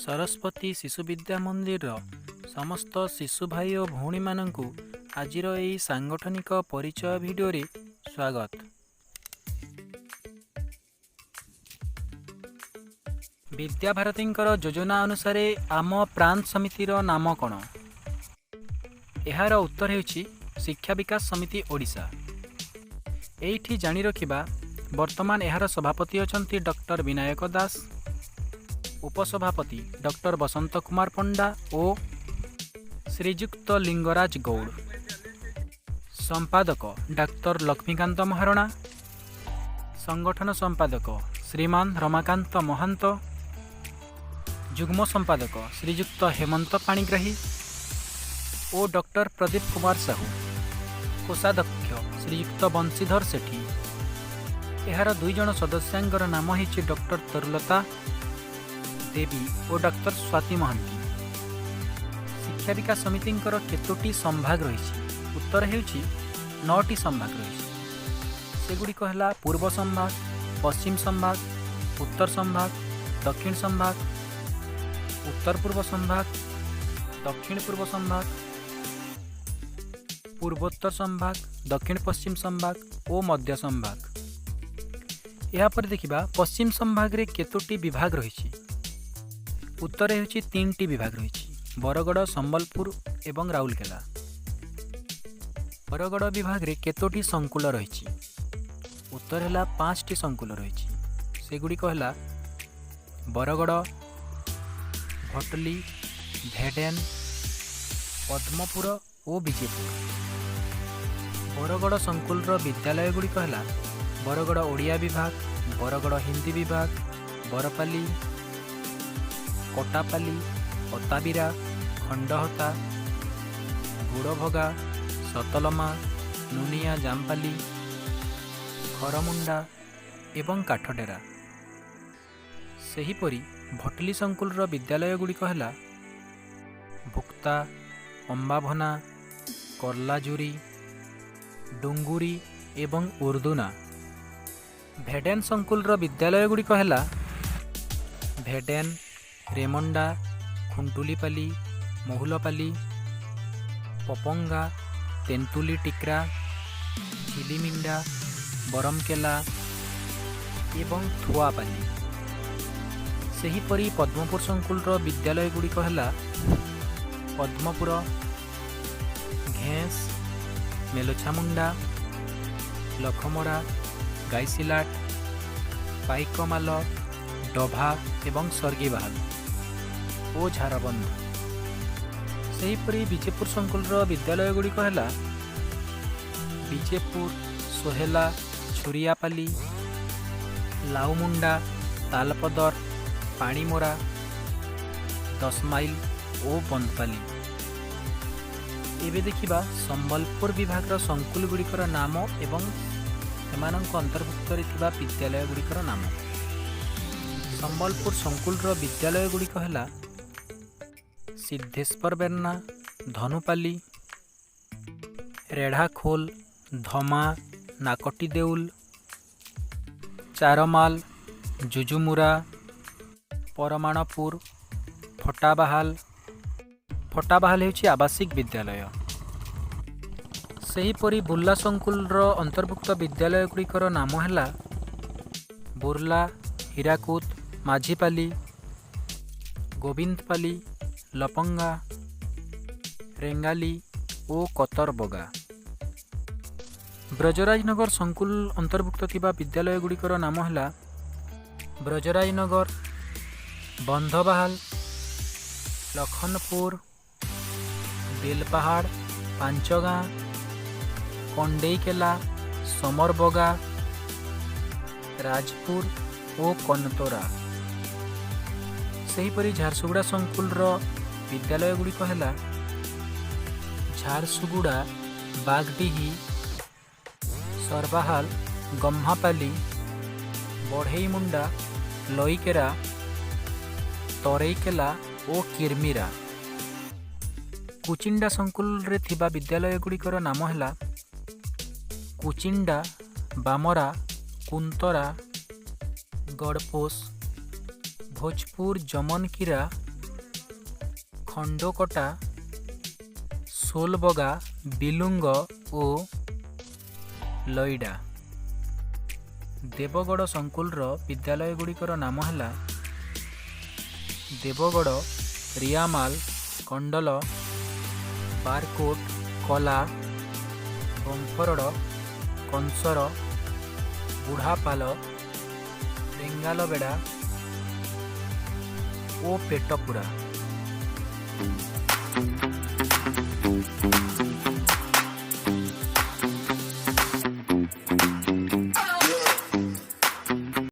ସରସ୍ୱତୀ ଶିଶୁ ବିଦ୍ୟା ମନ୍ଦିରର ସମସ୍ତ ଶିଶୁ ଭାଇ ଓ ଭଉଣୀମାନଙ୍କୁ ଆଜିର ଏହି ସାଂଗଠନିକ ପରିଚୟ ଭିଡ଼ିଓରେ ସ୍ୱାଗତ। ବିଦ୍ୟାଭାରତୀଙ୍କର ଯୋଜନା ଅନୁସାରେ ଆମ ପ୍ରାନ୍ତ ସମିତିର ନାମ କ'ଣ? ଏହାର ଉତ୍ତର ହେଉଛି ଶିକ୍ଷା ବିକାଶ ସମିତି ଓଡ଼ିଶା। ଏଇଠି ଜାଣି ରଖିବା, ବର୍ତ୍ତମାନ ଏହାର ସଭାପତି ଅଛନ୍ତି ଡକ୍ଟର ବିନାୟକ ଦାସ, ଉପସଭାପତି ଡକ୍ଟର ବସନ୍ତ କୁମାର ପଣ୍ଡା ଓ ଶ୍ରୀଯୁକ୍ତ ଲିଙ୍ଗରାଜ ଗୌଡ଼, ସମ୍ପାଦକ ଡାକ୍ତର ଲକ୍ଷ୍ମୀକାନ୍ତ ମହାରଣା, ସଂଗଠନ ସମ୍ପାଦକ ଶ୍ରୀମାନ ରମାକାନ୍ତ ମହାନ୍ତ, ଯୁଗ୍ମ ସମ୍ପାଦକ ଶ୍ରୀଯୁକ୍ତ ହେମନ୍ତ ପାଣିଗ୍ରାହୀ ଓ ଡକ୍ଟର ପ୍ରଦୀପ କୁମାର ସାହୁ, କୋଷାଧ୍ୟକ୍ଷ ଶ୍ରୀଯୁକ୍ତ ବଂଶୀଧର ସେଠୀ। ଏହାର ଦୁଇ ଜଣ ସଦସ୍ୟଙ୍କର ନାମ ହେଉଛି ଡକ୍ଟର ତରୁଲତା ଦେବୀ ଓ ଡକ୍ଟର ସ୍ୱାତୀ ମହାନ୍ତି। ଶିକ୍ଷା ବିକାଶ ସମିତିଙ୍କର କେତୋଟି ସମ୍ଭାଗ ରହିଛି? ଉତ୍ତର ହେଉଛି ନଅଟି ସମ୍ଭାଗ ରହିଛି। ସେଗୁଡ଼ିକ ହେଲା ପୂର୍ବ ସମ୍ଭାଗ, ପଶ୍ଚିମ ସମ୍ଭାଗ, ଉତ୍ତର ସମ୍ଭାଗ, ଦକ୍ଷିଣ ସମ୍ଭାଗ, ଉତ୍ତର ପୂର୍ବ ସମ୍ଭାଗ, ଦକ୍ଷିଣ ପୂର୍ବ ସମ୍ଭାଗ, ପୂର୍ବୋତ୍ତର ସମ୍ଭାଗ, ଦକ୍ଷିଣ ପଶ୍ଚିମ ସମ୍ଭାଗ ଓ ମଧ୍ୟ ସମ୍ଭାଗ। ଏହାପରେ ଦେଖିବା, ପଶ୍ଚିମ ସମ୍ଭାଗରେ କେତୋଟି ବିଭାଗ ରହିଛି? ଉତ୍ତର ହେଉଛି ତିନିଟି ବିଭାଗ ରହିଛି, ବରଗଡ଼, ସମ୍ବଲପୁର ଏବଂ ରାଉରକେଲା। ବରଗଡ଼ ବିଭାଗରେ କେତୋଟି ସଂକୁଳ ରହିଛି? ଉତ୍ତର ହେଲା ପାଞ୍ଚଟି ସଂକୁଳ ରହିଛି। ସେଗୁଡ଼ିକ ହେଲା ବରଗଡ଼, ଭଟଲି, ଭେଡେନ, ପଦ୍ମପୁର ଓ ବିଜେପୁର। ବରଗଡ଼ ସଂକୁଳର ବିଦ୍ୟାଳୟଗୁଡ଼ିକ ହେଲା ବରଗଡ଼ ଓଡ଼ିଆ ବିଭାଗ, ବରଗଡ଼ ହିନ୍ଦୀ ବିଭାଗ, ବରପାଲି, କଟାପାଲି, ଅତାବିରା, ଖଣ୍ଡହତା, ଗୁଡ଼ଭଗା, ସତଲମା, ନୁନିଆ, ଜାମପାଲି, ଖରମୁଣ୍ଡା ଏବଂ କାଠଡେରା। ସେହିପରି ଭଟଲି ସଂକୁଳର ବିଦ୍ୟାଳୟଗୁଡ଼ିକ ହେଲା ଭୁକ୍ତା, ଅମ୍ବାଭନା, କର୍ଲାଜୁରି, ଡୁଙ୍ଗୁରି ଏବଂ ଉର୍ଦ୍ଦୁନା। ଭେଡେନ ସଂକୁଳର ବିଦ୍ୟାଳୟଗୁଡ଼ିକ ହେଲା ଭେଡେନ, ରେମଣ୍ଡା, ଖୁଣ୍ଟୁଲିପାଲି, ମହୁଲପାଲି, ପପଙ୍ଗା, ତେନ୍ତୁଲି ଟିକ୍ରା, ଝିଲିମିଣ୍ଡା, ବରମକେଲା ଏବଂ ଥୁଆପାଲି। ସେହିପରି ପଦ୍ମପୁର ସଂକୁଳର ବିଦ୍ୟାଳୟଗୁଡ଼ିକ ହେଲା ପଦ୍ମପୁର, ଘେଁସ, ମେଲୋଛାମୁଣ୍ଡା, ଲଖମରା, ଗାଇସିଲାଟ, ପାଇକମାଲ, ଡଭା ଏବଂ ସର୍ଗିବାହାଲ ଓ ଝାରବନ୍ଧ। ସେହିପରି ବିଜେପୁର ସଂକୁଳର ବିଦ୍ୟାଳୟଗୁଡ଼ିକ ହେଲା ବିଜେପୁର, ସୋହେଲା, ଛୁରିଆପାଲି, ଲାଉମୁଣ୍ଡା, ତାଲପଦର, ପାଣିମୋରା, ଦଶମାଇଲ ଓ ବନ୍ଦପାଲି। ଏବେ ଦେଖିବା ସମ୍ବଲପୁର ବିଭାଗର ସଂକୁଲଗୁଡ଼ିକର ନାମ ଏବଂ ସେମାନଙ୍କ ଅନ୍ତର୍ଭୁକ୍ତରେ ଥିବା ବିଦ୍ୟାଳୟଗୁଡ଼ିକର ନାମ। ସମ୍ବଲପୁର ସଂକୁଲର ବିଦ୍ୟାଳୟଗୁଡ଼ିକ ହେଲା ସିଦ୍ଧେଶ୍ୱର ବେର୍ନା, ଧନୁପାଲି, ରେଢ଼ାଖୋଲ, ଧମା, ନାକଟିଦେଉଲ, ଚାରମାଲ, ଜୁଜୁମୁରା, ପରମାଣପୁର, ଫଟାବାହାଲ। ଫଟାବାହାଲ ହେଉଛି ଆବାସିକ ବିଦ୍ୟାଳୟ। ସେହିପରି ବୁର୍ଲା ସଂକୁଲର ଅନ୍ତର୍ଭୁକ୍ତ ବିଦ୍ୟାଳୟଗୁଡ଼ିକର ନାମ ହେଲା ବୁର୍ଲା, ହୀରାକୁଦ, ମାଝିପାଲି, ଗୋବିନ୍ଦପାଲି, ଲପଙ୍ଗା, ରେଙ୍ଗାଲି ଓ କତରବଗା। ବ୍ରଜରାଜନଗର ସଂକୁଲ ଅନ୍ତର୍ଭୁକ୍ତ ଥିବା ବିଦ୍ୟାଳୟଗୁଡ଼ିକର ନାମ ହେଲା ବ୍ରଜରାଜନଗର, ବନ୍ଧବାହାଲ, ଲଖନପୁର, ବେଲପାହାଡ଼, ପାଞ୍ଚଗାଁ, କଣ୍ଡେଇକେଲା, ସମରବଗା, ରାଜପୁର ଓ କନତୋରା। ସେହିପରି ଝାରସୁଗୁଡ଼ା ସଂକୁଲର ବିଦ୍ୟାଳୟଗୁଡ଼ିକ ହେଲା ଝାରସୁଗୁଡ଼ା, ବାଗଡିହି, ସରବାହାଲ, ଗହ୍ମାପାଲି, ବଢ଼େଇମୁଣ୍ଡା, ଲଇକେରା, ତରେଇକେଲା ଓ କିର୍ମିରା। କୁଚିଣ୍ଡା ସଂକୁଲରେ ଥିବା ବିଦ୍ୟାଳୟଗୁଡ଼ିକର ନାମ ହେଲା କୁଚିଣ୍ଡା, ବାମରା, କୁନ୍ତରା, ଗଡ଼ପୋଷ, ଭୋଜପୁର ଜମନକିରା, ଖଣ୍ଡୋକଟା, ସୋଲବଗା, ବିଲୁଙ୍ଗ ଓ ଲଇଡା। ଦେବଗଡ଼ ସଂକୁଲର ବିଦ୍ୟାଳୟଗୁଡ଼ିକର ନାମ ହେଲା ଦେବଗଡ଼, ରିଆମାଲ, କଣ୍ଡଲ, ବାରକୋଟ, କଲା, ବମ୍ଫରଡ଼, କଂସର, ବୁଢ଼ାପାଲ, ରେଙ୍ଗାଲବେଡ଼ା ଓ ପେଟପୁରା।